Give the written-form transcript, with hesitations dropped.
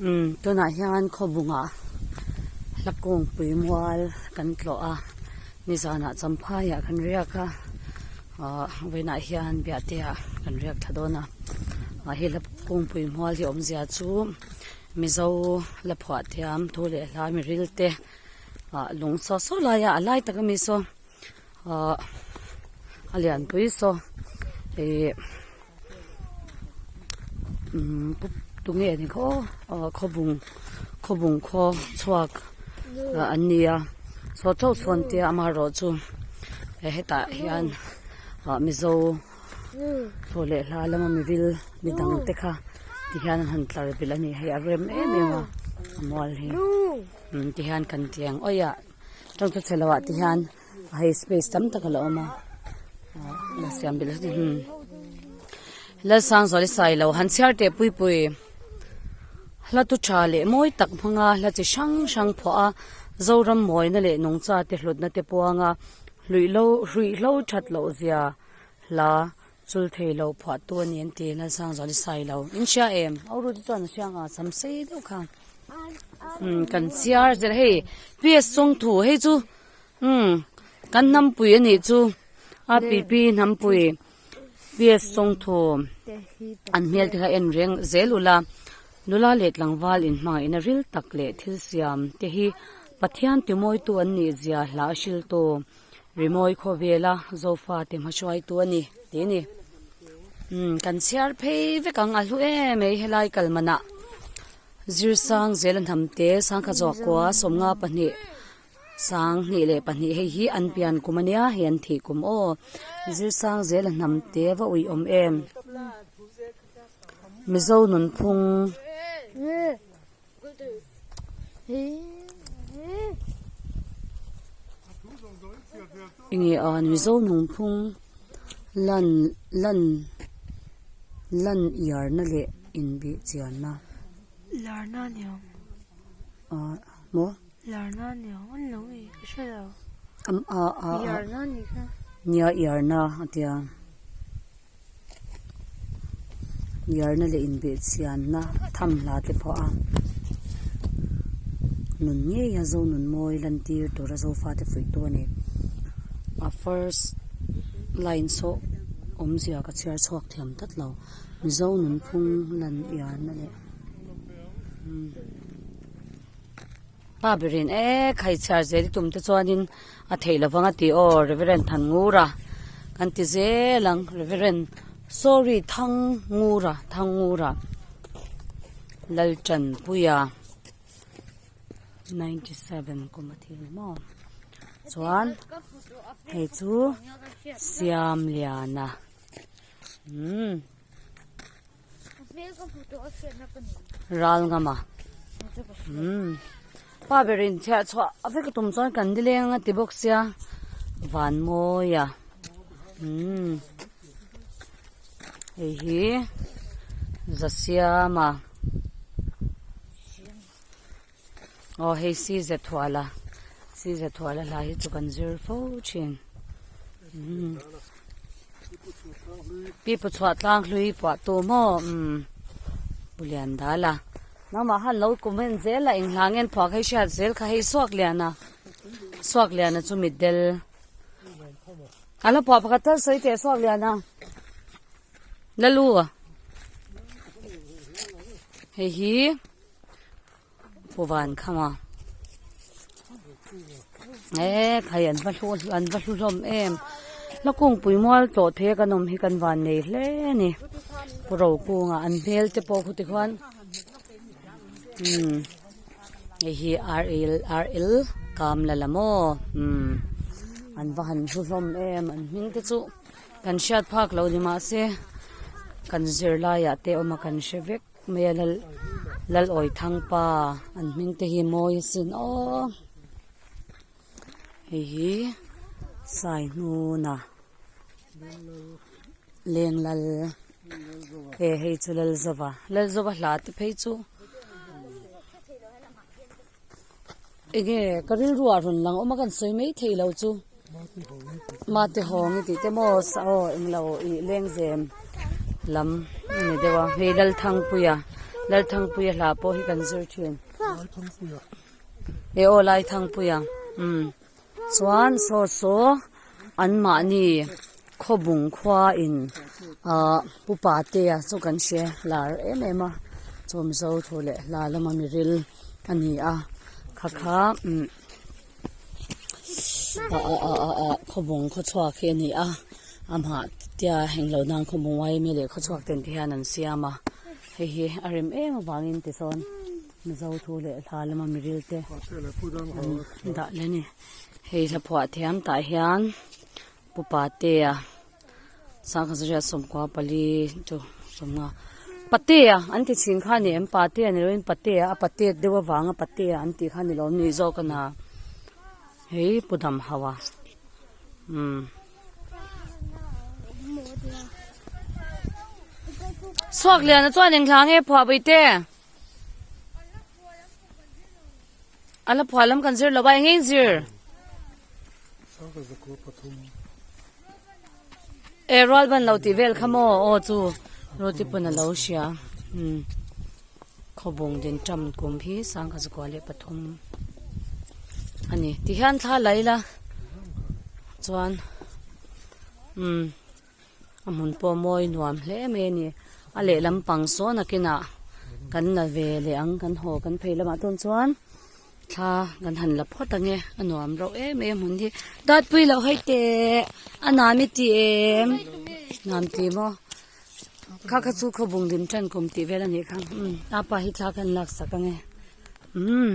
Umm tunah hian khawbungah hla kungpui mual kan tlawh a nizanah champhaiah kan riak a ahh vawiinah hian biahte-ah kan riak thla dawn a ah hei hla kungpui mual hi awmzia chu mizo la phuah thiam thu leh hla mi ril te ah lung saw saw laia a lai tak ami saw ahh a lianpui saw ihh umm tunge ni khaw aw khawbung khawbung khaw chhuak ah an ni a saw chauh sawn tia amaherawhchu hetah hian ah mizo thaw leh hla lama mivil midang te kha ti hian an han tlar belh a ni hei a rem em em a a mual hi umm ti hian kan tiang awih ah tawngtaw chhe lo ah te hian hei space tam tak a la awm a ah la siam belh umm Lalsangzuali Sailo han chhiar teh pui pui hla tu tha leh mawi tak hmanga hla chi hrang hrang phuah a Zoram mawina leh nungcha te hlutna te puanga hluihlo hruihhlo that loh zia hla chul thei lo phuah tu a ni an ti Lalsangzuali Sailo in hria em a uru te chuan a hria ang a sam sei deuh kha umm kan chhiar zel hei PS chawngthu hei chu umm kan hnampui a nih chu a pi pi hnampui PS chawngthu an hmel te kha en reng zel ula nula leh tlangval inhmangaihna ril tak leh thil siam te hi Pathian timawitu an nih zia hla a hriltu. Rimawi khawvela Zofa te hmahruaitu a ni tih a ni. Umm kan chhiar phei vek ang a hlu em mai helai kal manah Zirsang zela hnam te sangkha zawkua 52 22 hei hi an pian kum a nia hei an thih kum aw Zirsang zela hnam te va ui awm em Mizo nunphung. Enge a Mizo nungphung lan lan lan iarna leh inbih chianna. Larna a ni ang. Ah maw? Larna a ni ang an lo i ka hre lo. Am a a a. Iarna a nih kha. Nia iarna a tia. Iarna leh inbehchhianna tham hla te pawh a nun ngei a zo nun mawi lantir tura zofa te fuih tu a ni. A first line saw awmzia ka chhiar chhuak thiam tlat lo Mizo nunphung lan iarna leh umm. Pa berin e khai chhiar zel i tum te chuanin a theih lovang a ti aw Reverend Thanngura kan ti zel ang Reverend sorry Thangngura Thangngura Laltanpuia 97 kum a thi ni maw chuan hei chu Siamliana umm. Ral ngam a umm pa ber in chhiah chhuah a vek a tum chuan kan nileng anga ti bawk sia van mawi a umm hei hi zasiama aw hei size thuala size thuala hla hi chu kan zir fo thin umm pipu chhuah tlang hlui puah tu maw umm pu lian dal a nangmah khan lo comment zel a eng hla nge an phuah kha i hriat zel kha hei suak lian a suak lian a chu mitdel a la phuah pakhat tal sawi teh suak lian a. Lalu a hei hi puvan kham a eh khai an va hlu an va hlu hlawm em la kungpui mual tlawh thei a kan awm hi kan van nei hle a ni pu rokunga an hmel te pawh khu tikhuan umm hei hi ar el ar el kam la la maw umm an va han hlu hlawm em an hming te chu. Kan hriat phak lo ni mahse kan zirlaiah te awm a kan hre vek mai a lal Lalawithangpa an hming te hi mawi asin aw hei hi Saihnuna Lenglal he hei chu Lalzova Lalzova hla te phei chu Enge ka rilru ah rawn lang awm a kan sawi mai thei lo chu mate hawng i tih te maw sa aw englo ih lengzem lam a ni deuh a hei Lalthangpuia. Lalthangpuia hla pawh hi kan zir thin. E aw Laithangpuia umm chuan saw saw anmahni khawbung khua in ahh pu Patea chu kan hre lar em em a chawmzo thu leh hla lama miril a ni a kha kha umm ah ah ah ah ah khawbung khawchhuak hi a ni a amah tia englo nan khawbung uaimi leh khawchhuak ten te hian an siam a hei hi a rem em avangin tichuan. Mizo thu leh hla lama miril te an dah leh a ni. Hei hla phuah thiam tah hian Pu Patea Sangkhazaria sawmkua pali chu sawmnga Patea an ti thin kha a ni em Patea ni loin Patea a patet deuh avanga Patea an tih kha a ni lo ni zawk a na hei Pu Damhauha umm. Suakliana chuan eng hla nge phuah Puite? A la phuah lam kan zir lo a eng eng zir? E rual ban lo tih vel kha maw aw chu roti pawn a lo hria umm khawbung din ṭam kum hi sangha zakua leh pathum a ni tihian thla la ila chuan umm. A hmun pawh mawi nuam hle mai a ni. A lehlam pang sawn a kinah kan la ve leh ang kan haw kan phei lamah tawn chuan thla kan han la phawt ang e a nuam reuh em em a hmun hi. Datpui loh hei teh a nam i ti em? Nam ti maw? Kha kha chu khawbung din tan kum tih vel a nih kha umm apa hi thla khan laksak ang e umm.